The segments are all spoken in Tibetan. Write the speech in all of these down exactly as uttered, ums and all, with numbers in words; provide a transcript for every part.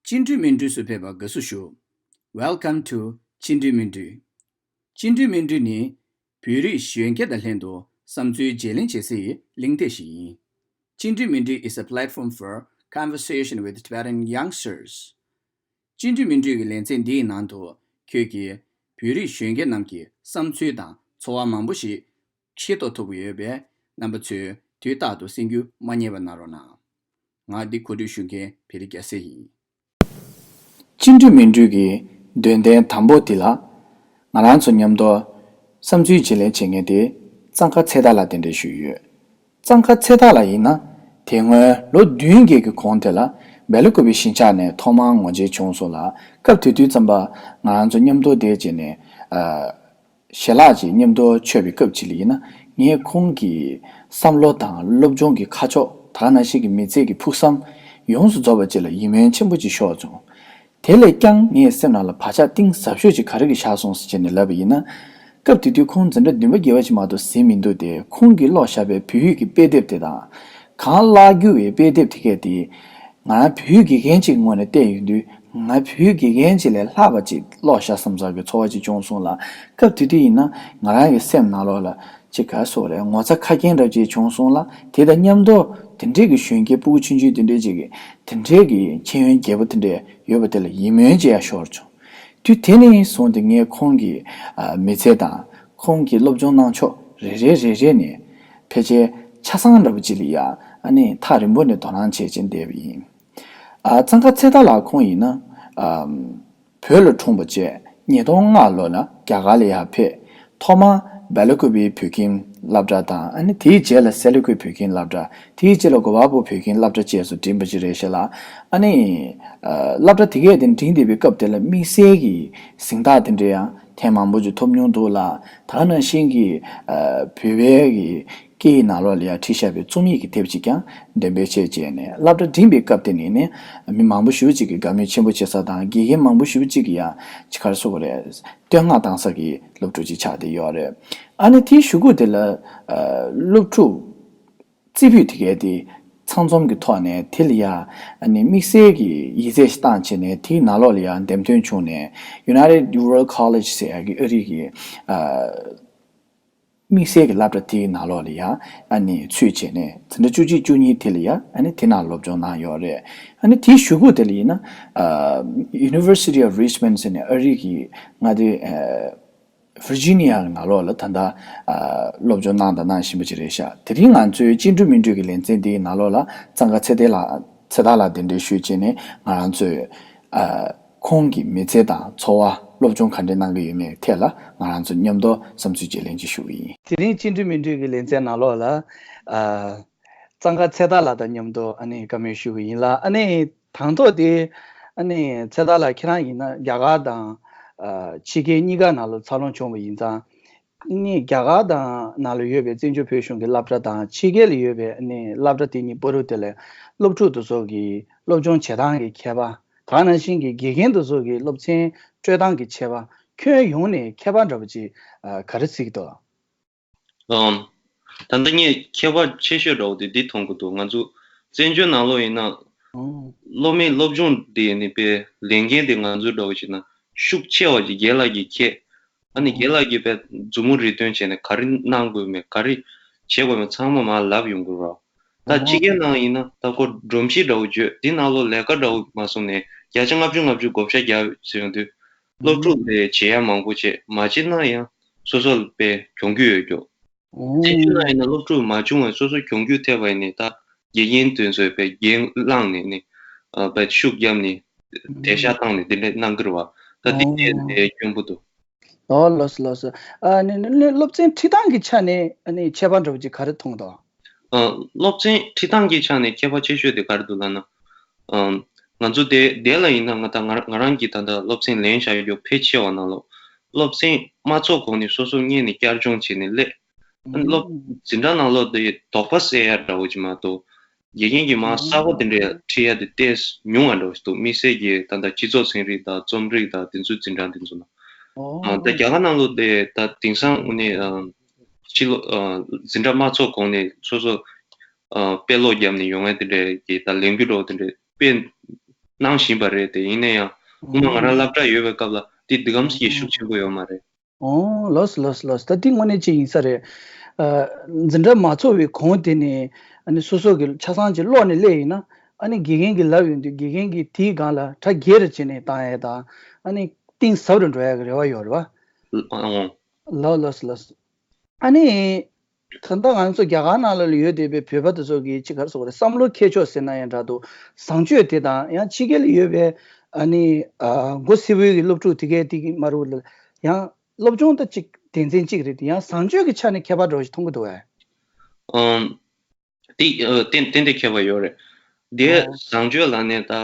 བཅིངས་འགྲོལ་མི་འགྲོས་སུ་ཕེབས་པར་དགའ་བསུ་ཞུ། Welcome to བཅིངས་འགྲོལ་མི་འགྲོས། བཅིངས་འགྲོལ་མི་འགྲོས་ནི། བོད་རིགས་གཞོན་སྐྱེས་དང་ལྷན་དུ་བསམ་ཚུལ་བརྗེ་ལེན་བྱེད་སའི་གླེང་སྟེགས་ཤིག་ཡིན། བཅིངས་འགྲོལ་མི་འགྲོས is a platform for conversation with Tibetan youngsters. བཅིངས་འགྲོལ་མི་འགྲོས་ཀྱི་ལེ་ཚན་འདིའི་ནང་དུ་ཁྱོད་ཀྱིས་བོད་རིགས་གཞོན་སྐྱེས་རྣམས་ཀྱི་བསམ་ཚུལ་དང་ཚོར་བ་མང་པོ་ཞིག་ཤེས་རྟོགས་ཐུབ་ཀྱི་ཡོད་པས། རྣམ་པ་ཚོས་དུས་རྟག་ཏུ་གསན་རྒྱུ་མ་བསྙེལ་བ་གནང་རོགས་གནང་། ང་འདི་གོ་སྒྲིག་ཞུ་མཁན་བེ་རི་རྒྱལ་མཚན་ཡིན། བཅིངས་འགྲོལ་མི་འགྲོས་ཀྱི་འདོན་ཐེངས་དང་པོ་འདི་ལ། ང་རང་ཚོ་མཉམ་དུ་བསམ་ཚུལ་བརྗེ་ལེན་བྱེད་མཁན་དེ་གཙང་ཁ་ཚེ་ཐར་ལགས་གདན་འདྲེན་ཞུས་ཡོད། གཙང་ཁ་ཚེ་ཐར་ལགས་ཡིན་ན། དེ་སྔོན་ལོ་བདུན་བརྒྱད་ཀྱི་གོང་དེ་ལ་སྦེལ་ཀོབ་པའི་གཞིས་ཆགས་ནས་ཐོག་མར་ངོ་མཇལ་བྱུང་སོང་ལ། སྐབས་དེ་དུས་ཙམ་པ་ང་རང་ཚོ་མཉམ་དུ་བསྡད་བྱས་ནས། ཨ། ཞལ་ལག་ཅིག་མཉམ་དུ་མཆོད་པའི་སྐབས་ཅིག་ལ་ཡིན་ན། ངས་ཁོང་གི་བསམ་བློ་དང་སློབ་སྦྱོང་གི་ཁ་ཕྱོགས། ད་ག་ནང་བཞིན་གྱི་མི་ཚེ་གི་ཕུགས་བསམ་ཡོངས་སུ་རྫོགས་པ་ཅིག་ལ་ཡིད་སྨོན་ཆེན་པོ་ཅིག་ཤོར་བྱུང་། དེ་ལས་ཀྱང་ངའི་སེམས་ནང་ལ་བག་ཆགས་གཏིང་ཟབ་ཤོས་ཅིག་ག་རེ་གིས་བཞག་སོང་ཟེར་བྱས་ནས་ལབ་པ་ཡིན་ན། སྐབས་དེ་དུས་ཁོང་འཛིན་གྲྭ་བདུན་པ་བརྒྱད་པ་ཅིག་མ་གཏོགས་ཟིན་མི་འདུག་སྟེ། ཁོང་གིས་ཀློག་བཞག་པའི་བོད་ཡིག་གི་དཔེ་དེབ་དེ་དང་། གང་བཀླག་རྒྱུ་བའི་དཔེ་དེབ་དེ་གས་དེ། ང་བོད་ཡིག་དགེ་རྒན་ཅིག་ངོས་ནས་བལྟས་ཡོང་དུས། ང་བོད་ཡིག་དགེ་རྒན་ཅིག་ལས་ལྷག་པ་ཅིག་ཀློག་བཞག་བསམ་ཚར་གྱི་ཚོར་བ་ཅིག་བྱུང་སོང་ལ། སྐབས་དེ་དུས་ཡིན་ན་ང་རང་གི་སེམས་ནང་ལོགས་ལ་ཅིག་ག་སོགས་རེད། ངོ་ཚ་ཁ་སྐྱེངས་འདྲ་ཅིག་བྱུང་སོང་ལ། དེ་དང་མཉམ་དུ་དེ་འདྲས་ཀྱི་གཞོན་སྐྱེས་སྤུ་གུ་ཆུང་ཆུང་དེ་འདྲས་ཅིག་གིས་དེ་འདྲས་ཀྱི་ཤེས་ཡོན་རྒྱས་པོ་དེ་འདྲས་ཡོད་པ་དེ་ལ་ཡིད་སྨོན་ཅིག་ཡང་ཤོར་བྱུང་། དུས་དེ་ནས་བཟུང་སྟེ་ངས་ཁོང་གི་ཨ་མི་ཚེ་དང་ཁོང་གི་སློབ་སྦྱོང་གནང་ཕྱོགས་རེ་རེ་རེ་རེ་ནས་ཕལ་ཆེར་ཆ་ཚང་འདྲ་པོ་ཅིག་ལ་ཡ་ཨ་ནི་ཐག་རིང་པོ་ནས་དོ་སྣང་བྱས་བྱས་བསྡད་པ་ཡིན། ཨ་གཙང་ཁ་ཚེ་ཐར་ལགས་ཁོང་ཡིན་ན། ཨ་བོད་ལ་འཁྲུངས་པ་བྱས་ཉིས་སྟོང་ལྔ་ལོ་ལ་རྒྱ་གར་ལ་ཡར་ཕེབས། ཐོག་མར་སྦེལ་ཀོབ་པའི་བོད་ཁྱིམ་སློབ་གྲྭ་དང་། ཨ་ནི་དེའི་རྗེས་ལ་སེ་ལ་ཀུའི་བོད་ཁྱིམ་སློབ་གྲྭ། དེའི་རྗེས་ལ་གོ་པལ་པུར་བོད་ཁྱིམ་སློབ་གྲྭ་བཅས་སུ་འགྲིམས་པ་ཅིག་རེད་ཤག་ལ། ཨ་ནི་ཨ་སློབ་གྲྭ་དེ་གས་དེ་འགྲིམས་བསྡད་པའི་སྐབས་དེ་ལ་དམིགས་བསལ་གྱི་གཟེངས་རྟགས་དེ་འདྲ་ཡང་ཐེངས་མང་པོ་ཅིག་ཐོབ་མྱོང་འདུག་ལ། ད་ག་ནང་བཞིན་གྱི་ཨ་བོད་པའི་གི་སྐད་ཡིག་ནང་ལོགས་ལ་ཡང་བྲིས་བཞག་པའི་རྩོམ་ཡིག་གི་དེབ་ཅིག་ཀྱང་འགྲེམས་སྤེལ་བྱས་བྱས་ནས། སློབ་གྲྭ་འགྲིམས་པའི་སྐབས་དེ་ནས་ནི་མི་མང་པོ་ཞེ་པོ་ཅིག་གིས་དགའ་མོས་ཆེན་པོ་བྱེད་ས་དང་། དགེ་རྒན་མང་པོ་ཞེ་པོ་ཅིག་གིས་ཡང་ཅིག་ག་རེ་ཟེར་དགོས་རེད། བསྟོད་བསྔགས་བཏང་ས་གི་སློབ་ཕྲུག་ཅིག་ཆགས་བསྡད་ཡོད་རེད། ཨ་ནི་དེའི་གཞུག་གུ་དེ་ལ་ཨ་སློབ་ཕྲུག་རྩེ་ཕུད་དེ་གས་དེ་ཚང་འཛོམས་ཀྱི་ཐོག་ནས་དེ་ལ་ཡ་ཨ་ནི་དམིགས་བསལ་གྱི་ཡིད་ཚད་ཞིག་བཏང་བྱས་ནས། དེའི་ནང་ལོགས་ལ་ཡ་འདེམས་ཐོན་བྱུང་ནས། United World College ཟེར་ཡ་གི་ཨ་རི་གི་ཨ་དམིགས་བསལ་གྱི་སློབ་གྲྭ་དེའི་ནང་ལོགས་ལ་ཡ་ཨ་ནི་ཚུད་བྱས་ནས། འཛིན་གྲྭ་བཅུ་གཅིག་བཅུ་གཉིས་དེ་ལ་ཡ་ཨ་ནི་དེ་ནང་སློབ་སྦྱོང་གནང་ཡོད་རེད། ཨ་ནི་དེའི་གཞུག་གུ་དེ་ལ་ཡིན་ན་ཨ་University of Richmond ཟེར་ནས་ཨ་རི་གི་མངའ་སྡེ་ཨ་Virginia གི་ནང་ལོགས་ལ་ད་ལྟ་ཨ་སློབ་སྦྱོང་གནང་དང་གནང་བཞིན་པ་ཅིག་རེད་ཤག་དེ་རིང་ང་ཚོའི་བཅིངས་འགྲོལ་མི་འགྲོལ་གྱི་ལེ་ཚན་འདིའི་ནང་ལོགས་ལ་གཙང་ཁ་ཚེ་ཐར་ལགས། ཚེ་ཐར་ལགས་གདན་འདྲེན་ཞུས་བྱས་ནས། ང་རང་ཚོས་ཨ་ཁོང་གི་མི་ཚེ་དང་ཚོར་བ། སློབ་སྦྱོང་ག་འདྲས་གནང་གི་ཡོད་མེད་ཐད་ལ་ང་རང་ཚོ་མཉམ་དུ་བསམ་ཚུལ་བརྗེ་ལེན་ཅིག་ཞུ་གི་ཡིན། དེ་རིང་བཅིངས་འགྲོལ་མི་འགྲོལ་གྱི་ལེ་ཚན་ནང་ལོགས་ལ་ཨ་གཙང་ཁ་ཚེ་ཐར་ལགས་དང་མཉམ་དུ་ཨ་ནི་བཀའ་མོལ་ཞུ་གི་ཡིན་ལ། ཨ་ནི་དང་ཐོག་དེ་ཨ་ནི་ཚེ་ཐར་ལགས་ཁྱེད་རང་ཡིན་ན་རྒྱ་གར་དང་ཨ་ཕྱི་རྒྱལ་གཉིས་ཀ་ནང་ལ་འཚར་ལོངས་བྱུང་བ་ཡིན་ཙང་། ཨ་ནི་རྒྱ་གར་དང་ནང་ལ་ཡོད་པའི་བཙན་བྱོལ་བོད་གཞུང་གི་སློབ་གྲྭ་དང་ཕྱི་རྒྱལ་ལ་ཡོད་པའི་ཨ་ནི་སློབ་གྲྭ་དེ་གཉིས་བར་དུ་དེ་ལ་སློབ་ཕྲུག་དེ་ཚོ་གི་སློབ་སྦྱོང་བྱེད་སྟངས་ཀྱི་ཁྱད་པར། ད་ག་ནང་བཞིན་གྱི་དགེ་རྒན་དེ་ཚོ་གི་སློབ་ཚན་སྤྲོད་སྟངས་ཀྱི་ཁྱད་པར། ཁྱོན་ཡོངས་ནས་ཁྱད་པར་འདྲ་པོ་ཅིག་ཨ་ག་རེ་གཟིགས་འདུག་ཨང་། ད་ལྟ་ངས་ཁྱད་པར་ཆེ་ཤོས་འདྲ་བོ་དེ་འདི་མཐོང་གི་འདུག་ང་ཚོ་བཙན་བྱོལ་ནང་ལོགས་ཡིན་ན། ཨང་། སློབ་མའི་སློབ་སྦྱོང་དེ་ནི་པའི་ལས་འགན་དེ་ང་ཚོ་འདྲ་བོ་བྱས་ན་ཤུགས་ཆེ་བ་ཅིག་རྒན་ལགས་ཀྱིས་འཁྱེར། ཨ་ནི་ཨང་། རྒན་ལགས་ཀྱིས་པའི་མཛུབ་མོ་རི་སྟོན་བྱས་ནས་ག་རེ་གནང་དགོས་མེད། ག་རེ་བྱེད་དགོས་མེད་ཚང་མ་མར་ལབ་ཡོང་གི་རེད། ད་ཨང་། ཕྱི་རྒྱལ་ནང་ཡིན་ན་ད་ཁོ་སྒྲོམ་གཞི་འདྲ་བོ་བརྗོད། དེ་ནང་ལོགས་ལས་ཀ་འདྲ་བོ་མ་སོང་ནས་བརྒྱ་ཆ་ལྔ་བཅུ་ལྔ་བཅུ་བགོ་བཤའ་རྒྱག་ཟེར་ཡོང་དུས། སློབ་ཕྲུག་ལས་བྱེད་ཡ་མང་པོ་བྱེད་མ་བྱེད་ན་ཡང་སོ་སོ་ལ་དཔེ་གྱོང་གུད་ཡོད་རྒྱུ། ཨོ། བཙན་བྱོལ་ནང་ཡིན་ན་སློབ་ཕྲུག་མ་བྱུང་བས་སོ་སོ་གྱོང་གུད་ཐེབས་པ་ཡིན་ནའི་ད་དགེ་རྒན་དེ་ཚོས་དཔེ་འགན་བླངས་ནས་ནི་ཨ་དཔེ་ཤུགས་བརྒྱབ་ནས་དེ་ཤ་བཏང་ནས་དེ་འདྲ་གནང་གི་རེད་བ། ད་དེ་ཨོ། དེ་དེ་སྐྱོན་པོ་འདུག་ཨོ་ལགས་སོ་ལགས་སོ། ཨ་ནི་ནི་ནི་སློབ་ཚན་ཁྲིད་སྟངས་ཀྱི་ཆ་ནས་ཨ་ནི་ཁྱད་པར་འདྲ་བོ་ཅིག་ག་རེ་མཐོང་འདུག་ཨ་སློབ་ཚན་ཁྲིད་སྟངས་ཀྱི་ཆ་ནས་ཁྱད་པར་ཆེ་ཤོས་དེ་ག་རེ་འདུག་ལབ་ན། ཨ་ང་ཚོ་དེ་དེ་ལ་ཡིན་ན་ང་ད་ང་ང་རང་གིས་ད་ལྟ་སློབ་ཚན་ལེན་བཞག་རྒྱུ་ཕལ་ཆེ་བ་ནང་ལོགས་སློབ་ཚན་མ་ཚོགས་གོང་ནས་སོ་སོ་སྔོན་ནས་བསྐྱར་སྦྱོང་བྱས་ནས་སླེབས། ཨ་ནི་སློབ་འཛིན་གྲྭ་ནང་ལོགས་དེ་དོགས་པ་སེལ་ཡ་འདྲ་བོ་ཅིག་མ་གཏོགས། དགེ་རྒན་གྱིས་མར་གསར་པ་དེ་འདྲའི་ཁྲིད་ཡ་དེ་ཏོག་ཙམ་ཉུང་བ་འདྲ་བོ་ཞིག་འདུག་དམིགས་བསལ་གྱི་ད་ལྟ་སྤྱི་ཚོགས་ཚན་རིག་དང་རྩོམ་རིག་དང་དེ་ཚོའི་འཛིན་གྲྭ་དེ་ཚོ་ནང་། ཨ་ད་རྒྱ་གར་ནང་ལོགས་དེ་ད་དེང་སང་དངོས་གནས་ཨ་སྤྱི་ལོ་ཨ་འཛིན་གྲྭ་མ་ཚོགས་གོང་ནས་སོ་སོ་ཨ་དཔེ་ཀློག་བརྒྱབ་ནས་ཡོང་ཡ་དེ་འདྲའི་གི་ད་ལས་འགུལ་འདྲ་བོ་དེ་འདྲའི་དཔེ་ གནང་བཞིན་པ་རེད་དེ། ཡིན་ན་ཡང་སྔོན་མ་ང་རང་སློབ་གྲྭ་ཡོད་པའི་སྐབས་ལ་དེ་འདི་གམ་ཞིག་ཤུགས་ཆེན་པོ་ཡོད་མ་རེད། ཨོ་ལགས་སོ་ལགས་སོ་ལགས་སོ། ད་འདི་དངོས་གནས་ཅིག་ཡིན་ས་རེད། ཨ། འཛིན་གྲྭ་མ་ཚོགས་པའི་གོང་དེ་ནས་ཨ་ནི་སོ་སོ་གི་ཆ་ཚང་ཅིག་ཀློག་ནས་སླེབས་ཡིན་ན། ཨ་ནི་དགེ་རྒན་གྱིས་ལབ་ཡོང་དུས་དགེ་རྒན་གྱིས་དེའི་སྒང་ལ་གྲ་རྒྱས་རུ་བྱས་ནས་བཏང་ཡས་དང་། ཨ་ནི་གཏིང་ཟབ་རུ་འགྲོ་ཡས་ཀྱི་རེ་བ་ཡོད་རེད་བ། ཨོ། ལགས་ལགས་སོ་ལགས་སོ། ཨ་ནི། ད་ལྟ་ང་ཚོ་རྒྱ་གར་ནང་ལ་ཡོད་བསྡད་པའི་བོད་པ་དེ་ཚོ་གིས་ཅིག་ག་རེ་ཟེར་དགོས་རེད། བསམ་བློ་འཁྱེར་ཕྱོགས་ཟེར་ན་ཡང་འདྲ་འདུག་བཟང་སྤྱོད་དེ་དང་ཡང་ཕྱི་རྒྱལ་ལ་ཡོད་པའི་ཨ་ནི་ཨ་མགོ་སེར་པོའི་གི་སློབ་ཕྲུག་དེ་གས་དེ་གི་མ་རུ་ལ་ཡང་སློབ་སྦྱོང་ད་ཅིག་སྡེ་ཚན་གཅིག་རེད་དེ། ཡང་བཟང་སྤྱོད་ཀྱི་ཆ་ནས་ཁྱད་པར་འདྲ་བོ་ཞིག་མཐོང་གི་འདུག་བས། ཨམ། དེ་ཨ་ཏན་ཏན་ཏན་ཁྱད་པར་ཡོད་རེད། དེ་ཨོ། བཟང་སྤྱོད་ལབ་ནས་ད་ཨ་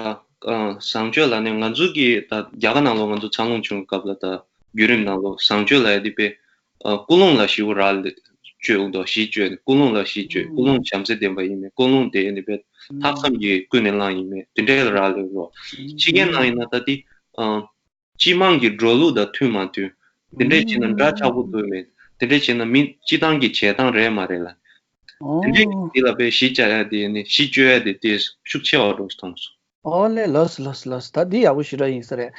བཟང་སྤྱོད་ལབ་ནས་ང་ཚོ་གི་ད་རྒྱ་གར་ནང་ལོགས་ང་ཚོ་འཚར་ལོངས་བྱུང་བའི་སྐབས་ལ་ད་བརྒྱུད་རིམ་ནང་ལོགས་བཟང་སྤྱོད་ལབ་ཡ་དེ་དཔེ་ཨ་ཀུན་སློང་ལ་ཞེ་པོ་རག་ལས་སྤྱོད་འོང་དོ། གཞི་བཅོལ་ནས་ཀུན་སློང་ལ་གཞི་བཅོལ། ཀུན་སློང་བྱམས་བརྩེ་ལྡན་པ་ཡིན་མིན། ཀུན་སློང་དེ་ནི་དཔེ་ལྷག་བསམ་གྱིས་ཀུན་ནས་བསླངས་ཡིན་མིན། དེ་འདྲའི་ལ་རག་ལས་རོགས། ཕྱི་རྒྱལ་ནང་ཡིན་ན་ད་དེ་ཨ། སྤྱི་དམངས་ཀྱི་འགྲོ་ལུགས་དང་མཐུན་མ་མཐུན། དེ་འདྲས་བྱས་ན་འདྲ་ཆགས་པོ་ཐུབ་མེད། དེ་འདྲས་བྱས་ན་མི་སྤྱི་བཏང་གི་བྱེད་སྟངས་རེད་མ་རེད་ལ། ཨོ། དེ་འདྲས་ཀྱི་དེ་ལ་དཔེ་གཞི་བཅའ་ཡ་དེ་ནི་གཞི་བཅོལ་ཡ་དེ་དེ་ཤུགས་ཆེ་བ་འགྲོ་མཐོང་སོང་། ཨོ་ལེ་ལགས་སོ་ལགས་སོ་ལགས་སོ། ད་འདི་ཡག་པོ་ཞེ་དྲག་ཡིན་ས་རེད།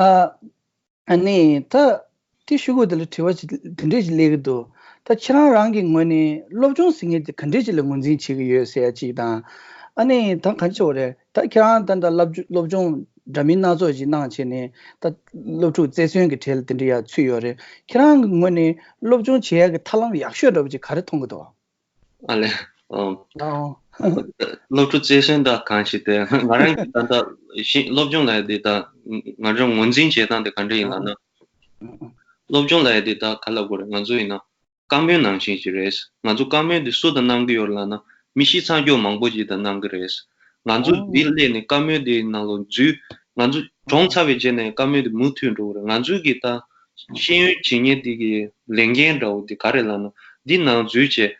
ཨ། ཨ་ནི་ད་དེ་ཤུ་གུ་དེ་ལ་དྲི་བ་ཅིག་དེ་འདྲས་ཅིག་སླེབས་ཀྱི་འདུག་ད་ཁྱེད་རང་རང་གི་ངོས་ནས་སློབ་སྦྱོང་ཟེར་མཁན་དེ་ག་འདྲས་ཅིག་ལ་ངོས་འཛིན་བྱེད་ཀྱི་ཡོད་ཟེར་ཡ་ཅིག་དང་། ཨ་ནི་ད་ག་འདྲས་ཆོག་རེད། ད་ཁྱེད་རང་ད་ལྟ་སློབ་སྦྱོང་སློབ་སྦྱོང་འདྲ་མིན་སྣ་ཚོགས་ཅིག་གནང་བྱས་ནས་ད་སློབ་ཕྲུག་རྩེར་སོན་གྱི་གྲས་ལ་དེ་འདྲས་ཡ་ཚུད་ཡོད་རེད། ཁྱེད་རང་གི་ངོས་ནས་སློབ་སྦྱོང་བྱེད་ཡ་གི་ཐབས་ལམ་ཡག་ཤོས་འདྲ་བོ་ཅིག་ག་རེ་མཐོང་གི་འདུག་ཨ་ལེ། ཨོ། ཨོ། སློབ་ཕྲུག་རྩེར་སོན་དང་གང་ཞིག་དེ་ང་རང་གི་ད་ལྟ་ཤེས་སློབ་སྦྱོང་ལ་དེ་ད་ང་རང་ངོས་འཛིན་བྱེད་སྟངས་དེ་ག་འདྲ་ཡིན་ལབ་ན། སློབ་སྦྱོང་ལ་དེ་ད་ག་ལབ་དགོས་རེད། ང་ཚོ་ཡིན་ན་བཀའ་མོལ་ནང་བཞིན་ཞིག་རེད། ང་ཚོ་བཀའ་མོལ་དེ་སུ་དང་གནང་གི་ཡོད་ལབ་ན་མི་ཤི་ཚར་མཁན་མང་པོ་ཅིག་དང་གནང་གི་རེད། ང་ཚོ་འདི་སླེབས་ནས་བཀའ་མོལ་དེ་ནང་ལོགས་འཛུལ། ང་ཚོ་གྲོངས་ཚར་བའི་རྗེས་ནས་བཀའ་མོལ་དེ་མུ་མཐུད་འགྲོ་གི་རེད། ང་ཚོའི་གི་ད་ཤེས་ཡོན་བྱེད་མཁན་དེ་གི་ལས་འགན་འདྲ་བོ་དེ་ག་རེ་ལབ་ན་འདི་ནང་འཛུལ་བྱས།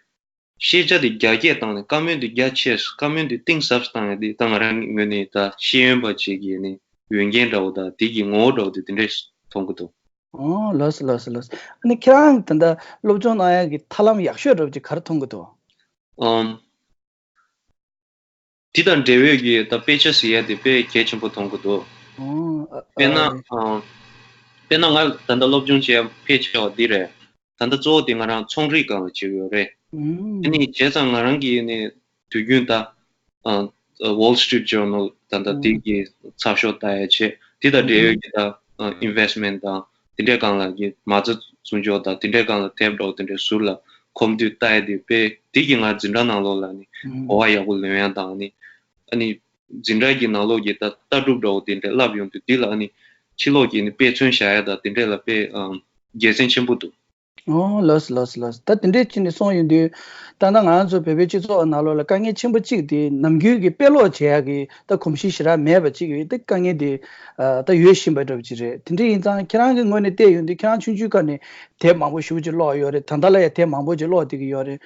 ཤེས་བྱ་དེ་རྒྱ་སྐྱེད་བཏང་ནས་བཀའ་མོལ་དེ་རྒྱ་ཆེ། བཀའ་མོལ་དེ་གཏིང་ཟབ་བཏང་ཡ་དེ་ད་ང་རང་ངོས་ནས་ད་ཤེས་ཡོན་པ་ཅིག་གི་ནི་འོས་འགན་འདྲ་བོ་དང་དེ་གི་ངོ་བོ་འདྲ་བོ་དེ་དེ་འདྲས་མཐོང་གི་འདུག་ཨོ་ལགས་སོ་ལགས་སོ་ལགས་སོ། ཨ་ནི་ཁྱེད་རང་ད་ལྟ་སློབ་སྦྱོང་གནང་ཡ་གི་ཐབས་ལམ་ཡག་ཤོས་འདྲ་བོ་ཅིག་ག་རེ་མཐོང་གི་འདུག་ཨམ། དེ་དང་འབྲེལ་བའི་གི་ད་དཔེ་ཆ་ཟེར་ཡ་དེ་དཔེ་གལ་ཆེན་པོ་མཐོང་གི་འདུག་ཨོ། ཨ་དཔེར་ན་ཨ་ཨ། དཔེར་ན་ང་ད་ལྟ་སློབ་སྦྱོང་བྱེད་ཡ་ཕལ་ཆེ་བ་འདི་རེད། ད་ལྟ་གཙོ་བོ་དེ་ང་རང་ཚོང་རིག་སྒང་ལ་བྱེད་ཀྱི་ཡོད་རེད། ཨ་ཨུམ། ནི་བྱས་ཙང་ང་རང་གི་ནི་དུས་རྒྱུན་ད་ཨ་Wall Street Journal ད་ལྟ་ཨུམ། དེ་གི་ཚགས་ཤོག་ལྟ་ཡ་བྱེད། དེ་དང་འབྲེལ་ཡོད་ཨུམ། ཀྱི་ད་ཨ་investment དང་དེ་འདྲའི་སྒང་ལ་གི་མ་རྩ་བཙུན་འཇོག་དང་དེ་འདྲའི་སྒང་ལ་དེབ་འདྲ་བོ་དེ་འདྲའི་ཟུར་ལ་ཁོམ་དུས་ལྟ་ཡ་དེ་དཔེ་དེ་གི་ང་འཛིན་གྲྭ་ནང་ལོགས་ལ་ནི་ཨུམ། གོ་བ་ཡག་པོ་ལོན་ཡ་དང་ནི་ཨ་ནི་འཛིན་གྲྭ་གི་ནང་ལོགས་ཀྱི་ད་ལྟ་གྲུབ་འདྲ་བོ་དེ་འདྲ་བསླབ་ཡོང་དུས་དེ་ལ་ཨ་ནི་ཕྱི་ལོགས་ཀྱི་ནི་དཔེ་མཚོན་བཞག་ཡ་དང་དེ་འདྲ་ལ་དཔེ་ཨ་དགེ་མཚན་ཆེན་པོ་འདུག་ཨོ་ལགས་སོ་ལགས་སོ་ལགས་སོ། ད་དེ་འདྲས་ཅིག་ནས་སོང་ཡོང་དུས་ད་ལྟ་ང་ཚོ་བོད་པའི་སྤྱི་ཚོགས་ནང་ལོགས་ལ་དཀའ་ངལ་ཆེན་པོ་གཅིག་དེ་ནམ་རྒྱུན་གྱི་དཔེ་ཀློག་བྱེད་ཡག་གི་ད་གོམས་གཤིས་ཞེ་དྲག་མེད་པ་གཅིག་ཡོད། ད་དཀའ་ངལ་དེ་ཨ་ད་ཡོད་བཞིན་པ་འདྲ་པོ་ཅིག་རེད། དེ་འདྲས་ཡིན་ཙང་ཁྱེད་རང་གི་ངོས་ནས་བལྟས་ཡོང་དུས་ཁྱེད་རང་ཆུང་ཆུང་སྐབས་ནས་དེབ་མང་པོ་ཞེ་པོ་ཅིག་ཀློག་ཡོད་རེད། ད་ལྟ་ལ་ཡང་དེབ་མང་པོ་ཅིག་ཀློག་བསྡད་ཀྱི་ཡོད་རེད།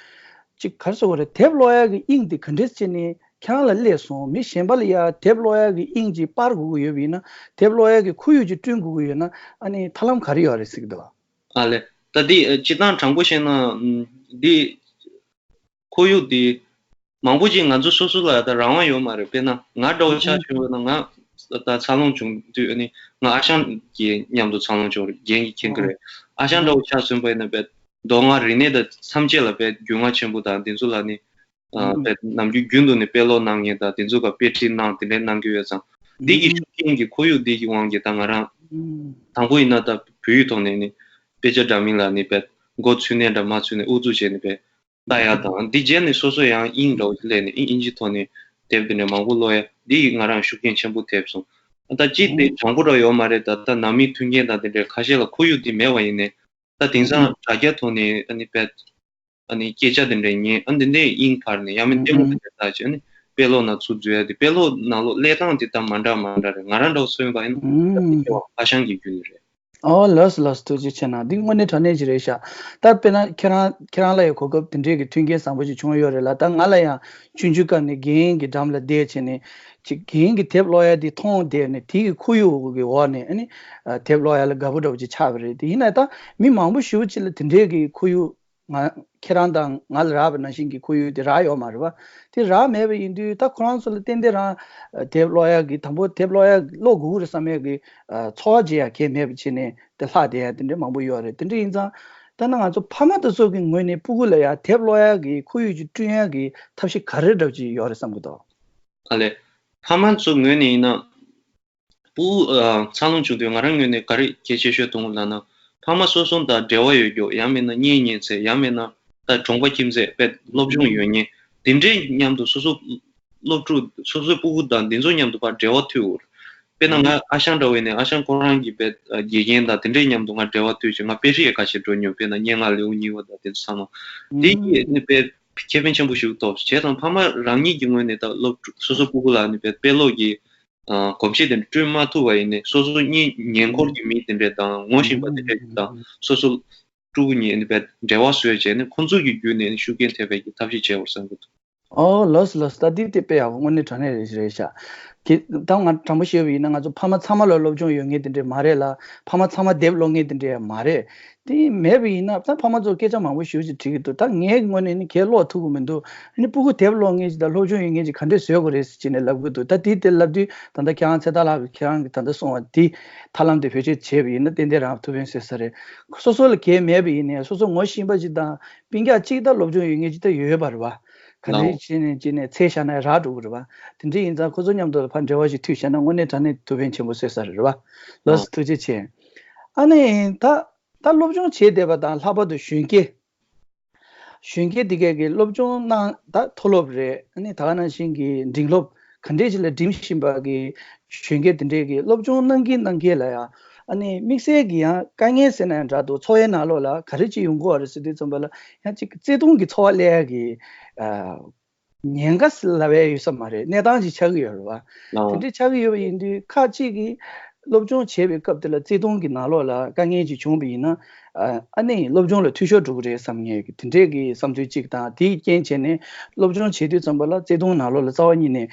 ཅིག་ག་རེ་ཟེར་དགོས་རེད། དེབ་ཀློག་ཡག་གི་དབྱིངས་དེ་ག་འདྲས་བྱས་ནས་ཁྱེད་རང་ལ་སླེབས་སོང་། མི་གཞན་པ་ལ་ཡང་དེབ་ཀློག་ཡག་གི་དབྱིངས་ཅིག་སྤར་དགོས་ཀྱི་ཡོད་པ་ཡིན་ན། དེབ་ཀློག་ཡག་གི་ཁོར་ཡུག་ཅིག་བསྐྲུན་དགོས་ཀྱི་ཡོད་ན། ཨ་ནི་ཐབས་ལམ་ག་རེ་ཡོད་རེད་ཟེར་གྱི་འདུག་ཨ་ལེ། ད་འདི་ཨ་སྤྱིར་བཏང་དྲང་པོ་བཤད་ན་ཨམ་འདི་ཁོར་ཡུག་འདི་མང་པོ་ཅིག་ང་ཚོ་སོ་སོ་ལ་ད་རང་དབང་ཡོད་མ་རེད། དཔེར་ན་ང་འདྲ་བོ་ཆ་ཨུམ། མཚོན་པ་ན་ང་ད་འཚར་ལོངས་བྱུང་དུས་ཨ་ནི་ང་ཨ་ཞང་གི་མཉམ་དུ་འཚར་ལོངས་བྱུང་རེད། རྒན་གྱིས་མཁྱེན་གྱི་རེད། ཨ་ཞང་འདྲ་བོ་ཆ་མཚོན་པ་ཡིན་ན་དཔེ་མདོ་སྔགས་རིག་གནས་དང་ཐམས་ཅད་ལ་དཔེ་རྒྱུས་མངའ་ཆེན་པོ་དང་དེ་ཚོ་ལ་ནི་ཨ་ཨུམ། དཔེ་ནམ་རྒྱུན་རྒྱུན་དུ་ནི་དཔེ་ཀློག་གནང་མཁན་དང་དེ་ཚོ་ག་དཔེ་ཁྲིད་གནང་དེ་འདྲའི་གནང་གི་ཡོད་ཙང་འདི་གི་ཨུམ། ཤུགས་རྐྱེན་གྱི་ཁོར་ཡུག་འདི་གི་དབང་གིས་ད་ང་རང་ཨུམ། དང་པོ་ཡིན་ན་ད་བོད་ཡིག་ཐོག་ནས་ནི་དཔེ་ཆ་འདྲ་མིན་ལ་ནི་དཔེ་མགོ་ཚོས་ནས་འདྲ་མ་ཚོས་ནས་ཨུ་ཚུགས་བྱས་ནི་དཔེ་ལྟ་ཡག་དང་འདི་རྗེས་ནས་སོ་སོ་ཡང་དབྱིངས་འདྲ་བོ་ཞིག་སླེབས་ནས་དབྱིན་ཨིན་ཇི་ཐོག་ནས་དེབ་དེ་འདྲ་མང་པོ་ཀློག་ཡ་འདི་ཡིས་ང་རང་ཤུགས་རྐྱེན་ཆེན་པོ་ཐེབས་སོང་། ད་ཅི་དེ་དྲང་པོ་འདྲ་ཡོད་མ་རེད། ད་ལྟ་ནང་མིའི་མཐུན་རྐྱེན་དང་དེ་འདྲའི་ཁ་ཤས་ལ་ཁོར་ཡུག་འདི་མེད་པ་ཡིན་ནས་ད་དེང་སང་དྲ་རྒྱ་ཐོག་ནས་ཨ་ནི་དཔེ་ཨ་ནི་སྐད་ཆ་དེ་འདྲ་ཉན་ཨ་འདི་འདྲའི་དབྱིངས་འཕར་ནས་ཡང་མིན་ལྟད་མོ་དེ་འདྲ་ལྟ་བྱས་ཨ་ནི་དཔེ་ཀློག་ནང་ཚུར་འཛུལ་ཡ་དེ་དཔེ་ཀློག་ནང་ལོགས་སླེབས་སྟངས་དེ་ད་མ་འདྲ་མ་འདྲ་རེད། ང་རང་འདྲ་བོ་མཚོན་པ་ཡིན་ན་ད་དེ་ཁྱེད་ཨ་ཞང་གི་རྒྱུ་ནི་རེད། ཨོ་ལགས་སོ་ལགས་སོ། ཐུགས་རྗེ་ཆེ་གནང་། འདི་དངོས་གནས་དྲང་གནས་ཅིག་རེད་ཤག་ད་དཔེར་ན་ཁྱེད་རང་ཁྱེད་རང་ལ་ཡང་གོ་སྐབས་དེ་འདྲའི་གི་མཐུན་རྐྱེན་བཟང་པོ་ཞིག་བྱུང་ཡོད་རེད་ལ། ད་ང་ལ་ཡང་ཆུང་ཆུང་སྐབས་ནས་རྒན་གྱི་འགྲམ་ལ་བསྡད་བྱས་ནས་ཅིག་རྒན་གྱི་དེབ་ཀློག་ཡ་དེ་མཐོང་བསྡད་ནས་དེ་གི་ཁོར་ཡུག་གི་འོག་ནས་ཨ་ནི་དེབ་ཀློག་ཡ་ལ་དགའ་པོ་འདྲ་པོ་ཅིག་ཆགས་པ་རེད། དེ་ཡིན་ན་ད་མི་མང་པོ་ཞེ་པོ་ཅིག་ལ་དེ་འདྲའི་གི་ཁོར་ཡུག་ ང་ཁྱེད་རང་དང་ང་ལ་རག་པ་ནང་བཞིན་གྱི་ཁོར་ཡུག་དེ་རག་ཡོད་མ་རེད་པ། དེ་རག་མེད་པ་ཡིན་དུས་ད་ཁོ་རང་ཚོ་ལ་ཏན་ཏན་རང་དེབ་ཀློག་ཡག་གི་དང་པོ་དེབ་ཀློག་ཡག་ཀློག་དགོས་ཀྱི་རེད་བསམ་ཡག་གི་ཚོར་བ་ཅིག་ཡང་གང་ཡང་མེད་པ་བྱས་ནས་དེ་ལྷག་བསྡད་ཡག་དེ་འདྲ་མང་པོ་ཡོད་རེད། དེ་འདྲ་ཡིན་ཙང་ད་ནི་ང་ཚོ་ཕ་མ་དེ་ཚོ་གི་ངོས་ནས་སྤུ་གུ་ལ་ཡང་དེབ་ཀློག་ཡག་གི་ཁོར་ཡུག་ཅིག་བསྐྲུན་ཡག་གི་ཐབས་ཤེས་ག་རེ་འདྲ་པོ་ཅིག་ཡོད་རེད་བསམ་གྱི་འདུག་ཨ་ལས། ཕ་མ་ཚོ་ངོས་ནས་ཡིན་ན། སྤུ་གུ་ཨ་འཚར་ལོངས་བྱུང་དུས་ང་རང་ངོས་ནས་ག་རེ་གལ་ཆེ་ཤོས་མཐོང་གི་ལབ་ན། ཕ་མ་སོ་སོ་དང་འབྲེལ་བ་ཡོད་རྒྱུ། ཡང་མིན་ན་གཉེན་ཉེ་ཚན། ཡང་མིན་ན་ད་གྲོང་པ་ཁྱིམ་མཚེས་དཔེ་སློབ་སྦྱོང་ཡོད་མཁན་དེ་འདྲའི་མཉམ་དུ་སོ་སོ་སློབ་ཕྲུག་སོ་སོའི་སྤུ་གུ་དང་འདི་ཚོ་མཉམ་དུ་ཕར་འབྲེལ་བ་མཐུད་དགོས། དཔེར་ན་ང་ཨ་ཞང་འདྲ་བོ་ཡིན་ནའི་ཨ་ཞང་ཁོ་རང་གི་དཔེ་དགེ་རྒན་དང་དེ་འདྲའི་མཉམ་དུ་ང་འབྲེལ་བ་མཐུད་བྱས། ང་དཔེ་ཁྲིད་ཁ་ཤས་འགྲོ་མྱོང་། དཔེར་ན་སྙན་ངག་ལེའུ་གཉིས་པ་དང་དེ་ཚོ་ཚང་མ་དེ་གཉིས་ནི་དཔེ་ཁེ་ཕན་ཆེན་པོ་ཞིག་ཐོབ། བྱས་ཙང་ཕ་མ་རང་ཉིད་ཀྱི་ངོས་ནས་ད་སློབ་ཕྲུག་སོ་སོ་སྤུ་གུ་ལ་ནི་དཔེ་དཔེ་ཀློག་གི་ཨ་གོམས་གཤིས་དེ་འདྲ་བསྐྲུན་མ་ཐུབ་པ་ཡིན་ནའི་སོ་སོ་གཉིས་ཉེ་འཁོར་གྱི་མི་དེ་འདྲས་དང་ངོ་ཤེས་པ་དེ་འདྲས་དང་སོ་སོ་ཕྲུ་གུ་གཉིས་ནི་དཔེ་འབྲེལ་བ་བཟོས་བྱས་ནས་ཁོང་ཚོ་གི་བརྒྱུད་ནས་ཤུགས་རྐྱེན་ཐེབས་པའི་གི་ཐབས་ཤེས་བྱས་པར་བསམ་གྱི་འདུག་ཨོ་ལགས་སོ་ལགས་སོ། ད་འདི་དེ་དཔེ་ཡག་པོ་དངོས་གནས་དྲང་གནས་རེད་རེད་ཤག་གི་ད་ང་དྲང་པོ་བཤད་པ་ཡིན་ན་ང་ཚོ་ཕ་མ་ཚང་མ་ལ་སློབ་སྦྱོང་ཡོད་མཁན་དེ་འདྲས་མ་རེད་ལ། ཕ་མ་ཚང་མ་དེབ་ཀློག་མཁན་དེ་འདྲས་ཡང་མ་རེད། དེ་མེད་པ་ཡིན་ན་ད་ཕ་མ་ཚོ་སྐད་ཆ་མང་པོ་ཞེ་པོ་ཅིག་དྲིས་ཀྱི་འདུག་ད་ངའི་ངོས་ནས་ནི་གས་ཀློག་ཐུབ་ཀྱི་མི་འདུག་ཨ་ནི་སྤུ་གུ་དེབ་ཀློག་མཁན་ཅིག་དང་སློབ་སྦྱོང་ཡོད་མཁན་ཅིག་ག་འདྲས་བཟོ་དགོས་རེད་ཟེར་བྱས་ནས་ལབ་ཀྱི་འདུག་ད་དེ་དེ་ལབ་དུས་ད་ལྟ་ཁྱེད་རང་ཚེ་ཐར་ལགས་ཀྱིས་ཁྱེད་རང་གིས་ད་ལྟ་གསུངས་པ་དེ་ཐབས་ལམ་དེ་བེད་སྤྱོད་བྱས་པ་ཡིན་ན་ཏན་ཏན་རང་ཐུགས་ཕན་གསོས་ས་རེད། སོ་སོ་ལ་གས་མེད་པ་ཡིན་ནའི་སོ་སོ་ངོ་ཤེས་པ་ཅིག་དང་སྤུན་ཀྱག་ཅིག་ད་སློབ་སྦྱོང་ཡོད་མཁན་ཅིག་ད་ཡོད་པ་རེད་པ། ག་འདྲས་བྱས་ནས་བྱས་ནས་འཚོལ་བཞག་ན་རག་འགྲོ་གི་རེད་པ། དེ་འདྲས་ཡིན་ཙང་ཁོ་ཚོ་མཉམ་དུ་ཕར་འབྲེལ་བ་ཞིག་མཐུད་བཞག་ན་དངོས་གནས་དྲང་གནས་ཐུགས་ཕན་ཆེན་པོ་གསོས་ས་རེད་པ། ལགས་སོ་ཐུགས་རྗེ་ཆེ། ཨ་ནི་ད་ད་སློབ་སྦྱོང་བྱེད་བསྡད་པ་དང་ལྷག་པར་དུ་གཞོན་སྐྱེས། གཞོན་སྐྱེས་དེ་གས་ཀྱི་སློབ་སྦྱོང་གནང་ད་མཐོ་སློབ་རེད། ཨ་ནི་ད་ག་ནང་བཞིན་གྱི་འབྲིང་སློབ་ག་འདྲས་ཅིག་ལ་འགྲིམ་བཞིན་པ་གི་གཞོན་སྐྱེས་དེ་འདྲས་ཀྱི་སློབ་སྦྱོང་གནང་གིན་གནང་གིན་ལ་ཡང་ཨ་ནི་དམིགས་བསལ་གྱི་ཡང་དཀའ་ངལ་ཟེར་ན་ཡང་འདྲ་འདུག་འཚོ་བའི་ནང་ལོགས་ལ་ག་རེ་ཅིག་ཡོང་གི་ཡོད་རེད་ཟེར་དུས་ཙམ་པ་ལ་ཡང་ཅིག་བརྩེ་དུང་གི་འཚོ་བ་སླེབས་ཡག་གི་ཨ། ཉེན་ཁ་ཟེར་ལབ་ཡ་ཡོད་ས་མ་རེད། གནས་སྟངས་ཅིག་ཆགས་ཀྱི་ཡོད་རེད་བ། དེ་འདྲ་ཆགས་ཀྱི་ཡོད་པ་ཡིན་དུས་ཁག་ཅིག་གིས་སློབ་སྦྱོང་བྱེད་པའི་སྐབས་དེ་ལ་བརྩེ་དུང་གི་ནང་ལོགས་ལ་དཀའ་ངལ་ཅིག་བྱུང་བ་ཡིན་ན། ཨ་ནི་སློབ་སྦྱོང་ལ་འཐུས་ཤོར་འགྲོ་གི་རེད་བསམ་ངེས་ཀྱི་དེ་འདྲས་ཀྱི་བསམ་ཚུལ་ཅིག་དང་། དེའི་རྐྱེན་བྱས་ནས་སློབ་སྦྱོང་བྱེད་དུས་ཙམ་པ་ལ་བརྩེ་དུང་ནང་ལོགས་ལ་རྩ་བ་ཉིད་ནས་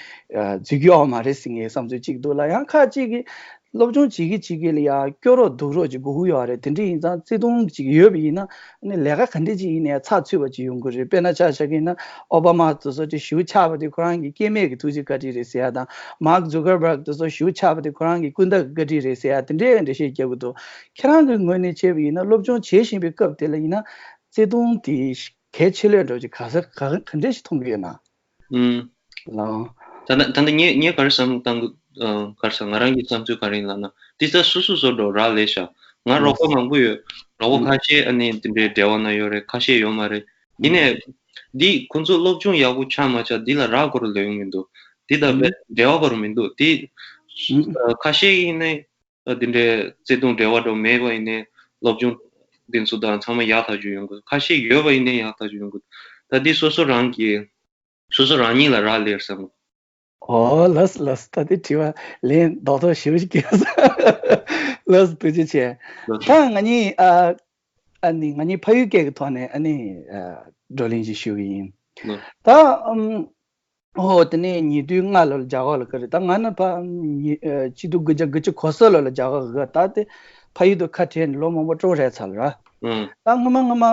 འཛུལ་རྒྱུ་ཡོད་མ་རེད་ཟེར་ངེས་བསམ་ཚུལ་ཅིག་འདུག་ལ། ཡང་ཁག་ཅིག་གིས། སློབ་སྦྱོང་བྱེད་ཀྱི་བྱེད་ཀྱི་ལ་ཡ་སྐྱོ་རོགས་སྡུག་རོགས་ཅིག་དགོས་ཀྱི་ཡོད་རེད། དེ་འདྲ་ཡིན་ཙང་བརྩེ་དུང་ཅིག་ཡོད་པ་ཡིན་ན་ནི་ལས་ཀ་ག་འདྲ་ཅིག་ཡིན་ནའི་ཚགས་ཚུད་པ་ཅིག་ཡོང་གི་རེད། དཔེར་ན་ཆ་བཞག་གི་ཡིན་ན་ཨོ་བྷ་མ་དེ་ཚོ་ཅིག་ཞེ་པོ་ཆགས་པ་དེ་ཁོ་རང་གི་སྐྱེ་དམན་གྱི་ཐུགས་རྗེ་བཀའ་དྲིན་རེད་ཟེར་ཡ་དང་། མཱག་ཛུ་ཀར་བྷག་དེ་ཚོ་ཞེ་པོ་ཆགས་པ་དེ་ཁོ་རང་གི་ཀུན་བཏགས་ཀྱི་བཀའ་དྲིན་རེད་ཟེར་ཡ་དེ་འདྲའི་འགྲེལ་བཤད་རྒྱག་གི་འདུག་ཁྱེད་རང་གི་ངོས་ནས་བྱས་པ་ཡིན་ན་སློབ་སྦྱོང་བྱེད་བཞིན་པའི་སྐབས་དེ་ལ་ཡིན་ན་བརྩེ་དུང་དེ་གལ་ཆེ་ལོས་འགྲོ་ཅིག་ག་ས་ག་ག་འདྲ་ཞིག་མཐོང་གི་ཡོད་ན། ཨུམ། ལའོ། ད་ལྟ་ད་ལྟ་ངས་ངས་ག་རེ་བསམ་བློ་བཏང་གི་ཨ་ག་རེ་ཟ། ང་རང་གི་བསམ་ཚུལ་ག་རེ་ཡིན་ལབ་ན། འདི་ཚོ་སོ་སོ་སོ་འགྲོ་རག་ལས་ཤག་ང་རོགས་པ་མང་པོ་ཡོད། རོགས་པ་ཁ་ཤས་ཨ་ནི་འདི་འདྲའི་འབྲེལ་བ་ན་ཡོད་རེད། ཁ་ཤས་ཡོད་མ་རེད། ཡིན་ནའི་འདི་ཁོང་ཚོ་སློབ་སྦྱོང་ཡག་པོ་ཆགས་མ་ཆགས་འདི་ལ་རག་དགོས་རེད་ལབ་ཡོང་མི་འདུག་འདི་དང་རྦད་འབྲེལ་བ་དགོས་རེད་མི་འདུག་འདི་ཨ་ཁ་ཤས་ཡིན་ནའི་ཨ་འདི་འདྲའི་བརྩེ་དུང་འབྲེལ་བ་འགྲོ་མེད་པ་ཡིན་ནའི་སློབ་སྦྱོང་འདི་ཚོ་དང་ཚང་མ་ཡག་ཐག་ཆོད་ཡོང་དགོས། ཁ་ཤས་ཡོད་པ་ཡིན་ནའི་ཡག་ཐག་ཆོད་ཡོང་དགོས། ད་འདི་སོ་སོ་རང་གི་སོ་སོ་རང་ཉིད་ལ་རག་ལས་བསམ། ཨོ་ལགས་ལགས། ད་དེ་དྲི་བ་ལན་རྡོག་རྡོག་ཞེ་པོ་ཞིག་སྐྱོན་སོང་། ལགས་ཐུགས་རྗེ་ཆེ། ལགས་ད་ང་གཉིས་ཨ་ཨ་ནི་ང་གཉིས་ཕ་ཡུལ་སྐད་ཀྱི་ཐོག་ནས་ཨ་ནི་ཨ་བགྲོ་གླེང་ཞིག་ཞུ་གི་ཡིན། ལགས། ད་ཨམ་ཨོ་དེ་ནས་ཉིས་སྟོང་ལྔ་ལོ་ལ་རྒྱ་གར་ལ་ག་རེ་ད་ང་ནི་ཕ་ཉི་ཨ་སྤྱི་ཟླ་དགུ་བརྒྱ་དགུ་བཅུ་གོ་ས་ལོ་ལ་རྒྱ་གར་གི་ད་དེ་ཕ་ཡུལ་དུ་ཁ་བྲལ་ནས་ལོ་མང་པོ་འགྲོ་རེད་ཚར་ལ་ར། ཨང་། ད་སྔོན་མ་སྔོན་མ་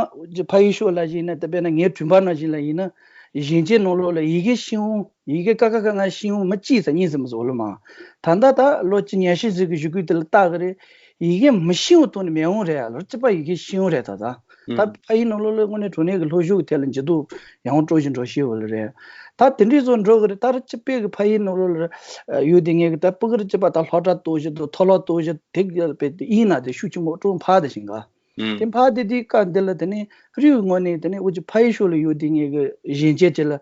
ཕ་ཡུལ་ཕྱོགས་ལ་ཡིན་ན་ད་དཔེར་ན་ངའི་དྲུང་པ་ནང་བཞིན་ལ་ཡིན་ན་གཞོན་སྐྱེས་ནང་ལོགས་ལ་ཡི་གེ་ཤེས་འོང་། ཡི་གེ་ཀ་ཁ་ག་ང་ཤེས་འོང་མི་གཅིག་ཙམ་གཉིས་ཙམ་བཟོ་ལོ་མ། ད་ལྟ་ད་ལོ་གཅིག་ཉི་ཤུ་ཙམ་གྱི་གཞུག་གུ་དེ་ལ་ལྟ་གི་རེད། ཡི་གེ་མི་ཤེས་འོང་ཐོག་ནས་མེད་འོང་རེད། ལོ་གཅིག་པ་ཡི་གེ་ཤེས་འོང་རེད། ད་ད་ད་ཕ་ཡུལ་ནང་ལོགས་ལ་དངོས་གནས་དྲང་གནས་ཀྱི་སློབ་ཞུགས་ཐད་ལ་འགྱུར་ལྡོག་ཡང་འགྲོ་བཞིན་འགྲོ་བཞིན་ཡོད་ལ་རེད། ད་དེ་འདྲའི་བཟོ་འགྲོ་གི་རེད། ད་ར་གཅིག་པའི་གི་ཕ་ཡུལ་ནང་ལོགས་ལ་ཡོད་དེ་ངས་གི་ད་སྤུ་གུ་ར་གཅིག་པ་ད་སློབ་གྲྭ་གཏོགས་བཞིན་དུ་མཐོ་སློབ་གཏོགས་བཞིན་དེ་གི་དཔེ་དེ་ཡིན་ན་དེ་ཤུགས་ཆེན་པོ་ཀྲུང་ཕ་དེ་བཞིན་ག་ཨུམ། དེ་ཕར་དེ་དེའི་སྐབས་འདི་ལ་དེ་ནས་རིགས་ངོས་ནས་དེ་ནས་འུ་ཅི་ཕ་ཡུལ་ཕྱོགས་ལ་ཡོད་དེ་ངེད་ཀྱི་གཞོན་སྐྱེས་ཅིག་ལ་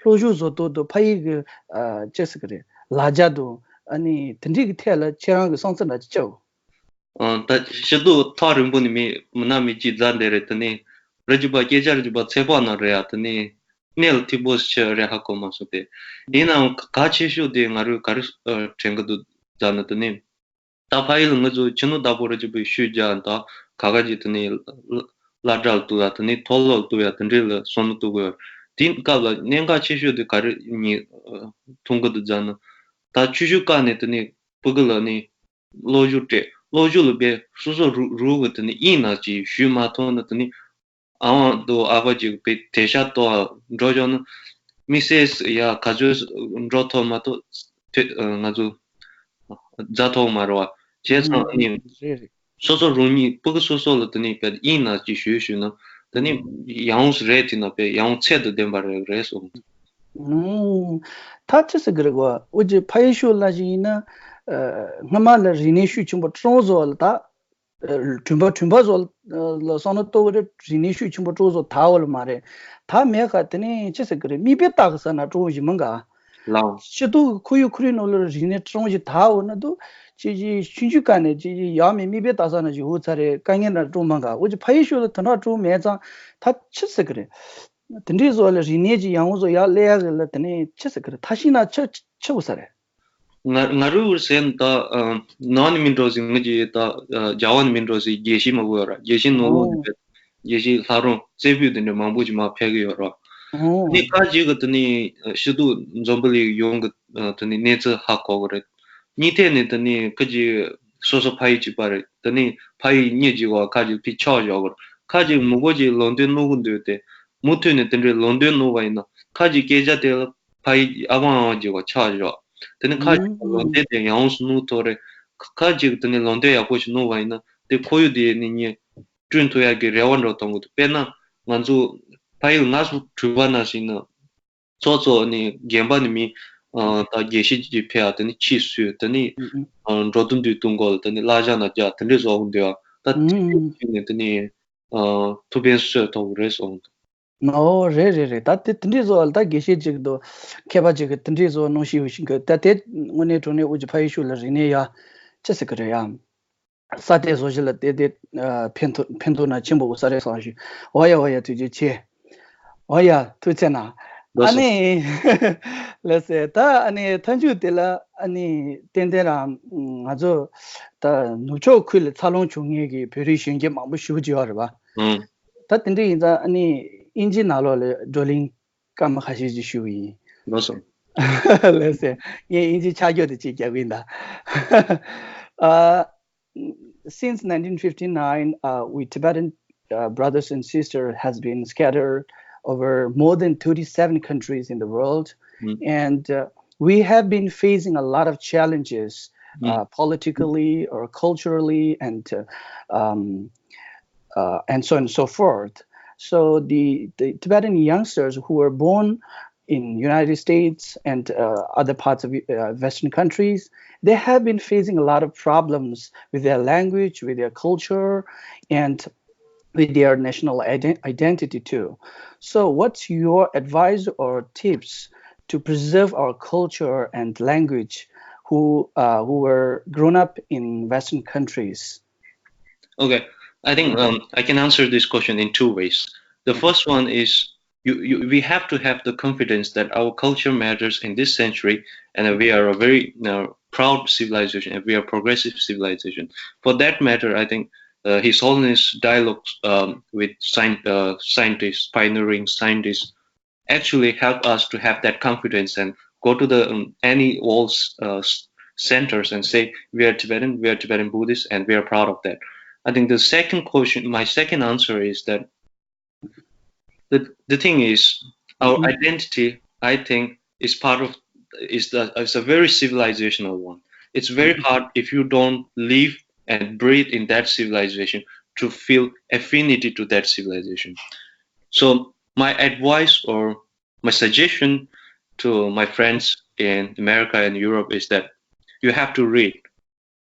སློབ་ཞུགས་བཟོ་ཐོག་ཏུ་ཕ་ཡུལ་གྱི་ཨ་ཅི་ཟེར་གི་རེད། ལ་རྒྱ་དང་ཨ་ནི་དེ་འདྲའི་གི་ཐད་ལ་ཁྱེད་རང་གི་བསམ་ཚུལ་འདྲ་ཅིག་བཅའ་འོ། ཨང་། ད་ཞེ་དྲག་ཐག་རིང་པོ་ནི་མི་མི་ན་མི་གཅིག་མཛའ་འདྲ་རེད། དེ་ནས་ར་ཅིག་པ་སྐད་ཆ་ར་ཅིག་པ་ཚད་དཔག་ན་རེད་ཡ། དེ་ནས་གནད་ལ་ཐིག་པོ་ཆེ་རེད་ཧ་གོ་མ་སོང་སྟེ། ཡིན་ནའང་གལ་ཆེ་ཤོས་དེ་ང་རོས་ག་རེ་ཨ་དྲན་གི་འདུག་ལབ་ན་དེ་ནས། ད་ཕ་ཡུལ་ལ་ང་ཚོ་ཕྱི་ནང་བདག་པོ་ར་ཅིག་པའི་ཤུལ་རྒྱག་དང་ག་ག་ཅིག་དེ་ནས་སློབ་གྲྭ་ལ་གཏུག་ཡ། དེ་ནས་མཐོ་སློབ་ལ་གཏུག་ཡ། དེ་འདྲས་ལ་བསམ་བློ་གཏོང་གི་ཡོད། དེའི་སྐབས་ལ་གནད་འགག་ཆེ་ཤོས་དེ་ག་རེ་ཡིན་མཐོང་གི་འདུག་ཟེར་ན། ད་ཆུ་ཤུར་བཀག་ནས་དེ་ནས་སྤུ་གུ་ལ་ནི་སློབ་ཞུགས་སྤྲད། སློབ་ཞུགས་ལ་དཔེ་སོ་སོ་རུ་རུ་གི་དེ་ནས་དབྱིངས་ནང་ཅིག་ཞུགས་མ་ཐུབ་ན་དེ་ནས་ ཨ་ཝང་དུ་ཨ་ཕ་ཅིག་པའི་དེ་ཤ་ཏོ་འགྲོ་ཆོག་ན་མི་སེ་ཡ་ག་ཚོད་འགྲོ་ཐོག་མ་གཏོགས་དེ་ང་ཚོ་རྫ་ཐོག་མ་རོ་བ་བྱས་ཙང་ཨ་ནི། རེད་རེད། སོ་སོ་རང་ཉིད་སྤུ་གུ་སོ་སོ་ལ་དེ་ནས་དཔེ་དབྱིངས་ན་ཅིག་ཞུས་ཞུས་ན་དེ་ནས་ཡང་རེད། དེ་ན་དཔེ་ཡང་ཚད་དུ་ལྡན་པ་རེད་རེད་སོང་། ཨུམ། ད་ཅི་ཟེར་གི་རེད་གོ། འུ་ཅི་ཕ་ཡུལ་ཤོད་ལ་ཞིག་ཡིན་ན། ཨ། སྔ་མ་ལ་རིག་གནས་ཤུགས་ཆེན་པོ་སྤྲོང་བཟོ་ལ་ད། ཨ། དྲུན་པ་དྲུན་པ་བཟོ་ལ་སོང་ན་ལྟོ་གི་རེད། རིག་གནས་ཤུགས་ཆེན་པོ་སྤྲོང་བཟོ་ད་འོ་ལ་མ་རེད། ད་མེད་ཁ་དེ་ནས་ཅི་ཟེར་གི་རེད། མིག་དཔེ་ལྟ་གི་ས་ན་སྤྲོང་བཞིན་མི་འགའ། ལའོ། སྤྱི་ཚོགས་ཁོར་ཡུག་ཁོར་ཡུག་ནང་ལ་རིག་གནས་སྤྲོང་བཞིན་ད་འོ་ན་དུ་ཅི་ཅི་ཆུང་ཆུང་ག་ནས་ཅི་ཅི་ཡག་མེད་མིག་དཔེ་ལྟ་ས་ན་ཅི་འུ་ཚ་རེད། དཀའ་ངལ་ན་སྤྲོང་མ་འགའ། འུ་ཅི་ཕ་ཡུལ་ཤོད་ལ་དེ་འདྲ་སྤྲོང་མེད་ཙང་ད་ཅི་ཟེར་གི་རེད། དེ་འདྲའི་བཟོ་ལ་རིག་གནས་ཀྱི་ཡང་བཟོ་ཡག་ལས་ཡག་གི་ལ་དེ་ནས་ཅི་ཟེར་གི་རེད། ཐ་ཤིང་ན་ཆི་ཆི་བུ་ས་རེད། ང་ང་རུ་ཟེར་ན་ད་ནང་ནས་མི་འགྲོ་ཟིན་ངི་ཅི་ད་རྒྱ་བ་ནས་མི་འགྲོ་ཟིན་རྒྱལ་སྤྱི་མ་གོ་ཡོད་ར། རྒྱལ་སྤྱི་ནང་ལོགས་ནས་ཨོ། རྒྱལ་སྤྱི་ལྷ་རོང་རྩེ་ཕུད་དེ་འདྲ་མང་པོ་ཅིག་མར་ཕེབས་ཀྱི་ཡོད་ར། ཨོ། ནི་ཁ་ཅིག་གི་དེ་ནི་ཤི་དུ་འཛམ་བུ་གླིང་ཡོངས་ཀྱི་དེ་ནི་གནས་ཚུལ་ཧ་གོ་གི་རེད། གཉིས་ཐད་ནས་དེ་ནི་ཁ་ཅིག་སོ་སོ་ཕ་ཡུལ་གཅིག་པ་རེད། དེ་ནི་ཕ་ཡུལ་གཉིས་ཅིག་བ་ཁ་ཅིག་ཕི་ཆག་བཞག་གི་རེད། ཁ་ཅིག་མི་གོ་ཅིག་ལུང་འདྲེན་གནང་གི་འདུག་སྟེ། མུ་མཐུད་ནས་དེ་འདྲའི་ལུང་འདྲེན་གནང་བ་ཡིན་ན་ཁ་ཅིག་སྐད་ཆ་དེ་ལ་ཕ་ཡི་ཨ་ཕ་ཨ་ཅེ་བ་ཆགས་བཞག་དེ་ནི་ཁ་ཅིག་ལོ་ཏོག་དེ་ཡང་སུ་ནུ་ཐོ་རེ། ཁ་ཅིག་དེ་ནི་ལོ་ཏོག་ཡག་པོ་ཞིག་ནུ་བ་ཡིན་ན་དེ་ཁོ་ཡུ་དེ་ནི་ཉེ་བསྐྲུན་ཐུབ་ཡག་གི་རེ་བ་འགྲོ་གཏོང་གི་འདུག་དཔེར་ན་ང་ཚོ་ཕ་ཡི་ང་སུ་གྲུ་བ་ན་ཞིག་ན་ཚོ་ཚོ་ནི་རྒན་པ་ནི་མི་ད་དགེ་བཤེས་ཀྱི་ཕེ་ཡ་དེ་ནི་ཕྱིས་སུ་དེ་ནི་འགྲོ་དུང་དུས་དུང་གོ་ལ་དེ་ནི་བླ་བྱ་ན་རྒྱ་དེ་འདྲས་བཟོ་འོང་འདུག་ད་དེ་ནི་དེ་ནི་ཐུ་བེན་སོས་ཐོག་རེ་སོང་། ཨོ་རེད་རེད་རེད། ད་དེ་དེ་འདྲའི་བཟོ་བ་ལ་ད་དགེ་བཤེས་ཅིག་འདུག་མཁས་པ་ཅིག་གིས་དེ་འདྲའི་བཟོ་གནང་ཤེས་ཡོད་ཤིང་གི་ད་དེ་དངོས་གནས་དྲང་གནས་འུ་ཅི་ཕ་ཡུལ་ཤུགས་ལ་རིག་གནས་ཡ་ཅི་ཟེར་གི་རེད་ཡ། ས་དེ་བཟོ་ཞིག་ལ་དེ་དེ་ཕན་ཐོགས་ཕན་ཐོགས་ན་ཆེན་པོ་ས་རེད་བསམ་ཞུ། འོ་ཡ་འོ་ཡ་ཐུགས་རྗེ་ཆེ། འོ་ཡ་ཐུགས་ཆེ་ན། ལགས་ཨ་སོ། ནི་ལགས་སེ་ད་ཨ་ནི་མཐའ་མཇུག་དེ་ལ་ཨ་ནི་ཏན་ཏན་རང་ང་ཚོ་ད་ནུབ་ཕྱོགས་ཁུལ་ལ་འཚར་ལོངས་བྱུང་མཁན་གྱི་བོད་རིགས་གཞོན་སྐྱེས་མང་པོ་ཞེ་པོ་ཅིག་ཡོད་རེད་པ། ཨང་། ད་དེ་འདྲ་ཡིན་ཙང་ཨ་ནི་དབྱིན་ཇི་ནང་ལོགས་ལ་བགྲོ་གླེང་སྐར་མ་ཁ་ཤས་ཅིག་ཞུ་གི་ཡིན། ལགས་སོ། ལགས་སེ། ངས་དབྱིན་ཇི་ཆ་འཇོག་དེ་ཅིག་རྒྱག་གི་ཡིན་ད། ཨ། Since nineteen fifty-nine, uh, we Tibetan uh, brothers and sisters has been scattered over more than thirty-seven countries in the world, Mm. and uh, we have been facing a lot of challenges, Mm. uh, politically or culturally, and uh, um, uh, and so on and so forth. So the, the Tibetan youngsters who were born in United States and uh, other parts of uh, Western countries, they have been facing a lot of problems with their language, with their culture, and with their national ident- identity too. So, what's your advice or tips to preserve our culture and language who uh, who were grown up in Western countries? Okay, I think um, I can answer this question in two ways. The first one is you, you, we have to have the confidence that our culture matters in this century, and that we are a very uh, proud civilization, and we are a progressive civilization. For that matter, I think uh, His Holiness dialogues um, with scien- uh, scientists, pioneering scientists, actually help us to have that confidence and go to the um, any world uh, centers and say we are Tibetan, we are Tibetan Buddhists, and we are proud of that. I think the second question, my second answer is that the the thing is our mm-hmm. identity, I think, is part of is the is a very civilizational one. It's very mm-hmm. hard if you don't live and breathe in that civilization to feel affinity to that civilization. So my advice or my suggestion to my friends in America and Europe is that you have to read.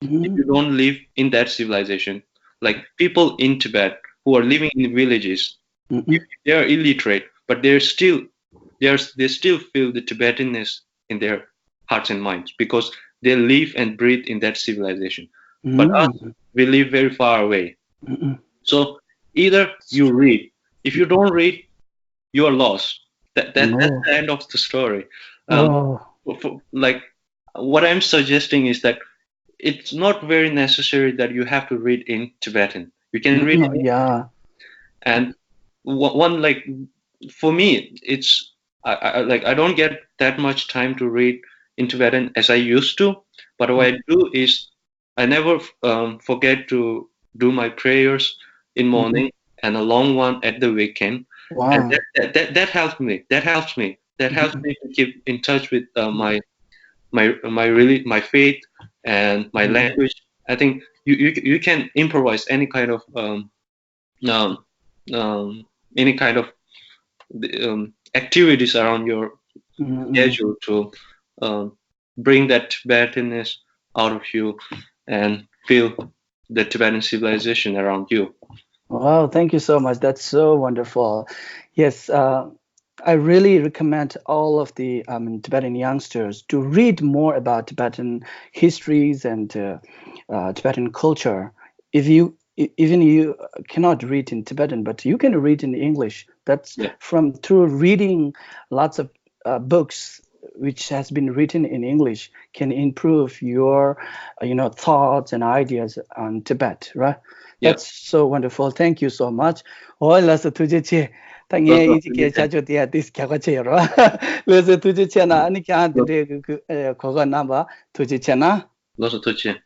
Mm-hmm. If you don't live in that civilization, like people in Tibet who are living in villages, mm-hmm. they are illiterate, but they're still they're, they still feel the Tibetanness in their hearts and minds because they live and breathe in that civilization. Mm-hmm. But us, we live very far away. Mm-hmm. So either you read, if you don't read, you are lost. That, that oh. that's the end of the story. Um, oh. for, for, like what I'm suggesting is that it's not very necessary that you have to read in Tibetan. You can read mm-hmm. it. Yeah. And one like for me, it's I, I like I don't get that much time to read in Tibetan as I used to. But what mm-hmm. I do is I never um, forget to do my prayers in mm-hmm. morning. and a long one at the weekend. And Wow. that, that, that, that helps me. That helps me. That helps me to keep in touch with uh, my my my really my faith and my Mhm. language. I think you you, you can improvise any kind of um, um, um, any kind of um, activities around your Mhm. schedule to um, bring that Tibetanness out of you and feel the Tibetan civilization around you. Wow, thank you so much. That's so wonderful. Yes, uh, I really recommend all of the um, Tibetan youngsters to read more about Tibetan histories and uh, uh, Tibetan culture. If you e- even you cannot read in Tibetan, but you can read in English. That's Yeah. From through reading lots of uh, books which has been written in English can improve your uh, you know thoughts and ideas on Tibet, right? Yeah. That's so wonderful. Thank you so much. ཨོ་ལགས་སོ་ཐུགས་རྗེ་ཆེ། ད་ངས་ཨིན་ཇི་སྐད་ཆ་ཆོ་དེ་ཡ་ཏིས་ག་ག་ཆེ་ཡོད་རོ། ལགས་སོ་ཐུགས་རྗེ་ཆེ་ན། ཨ་ནི་ཁྱེད་རང་དེ་འདྲའི་གི་གི་ཨེ་གོ་སྐབས་གནང་བ་ཐུགས་རྗེ་ཆེ་ན། ལགས་སོ་ཐུགས་རྗེ་ཆེ།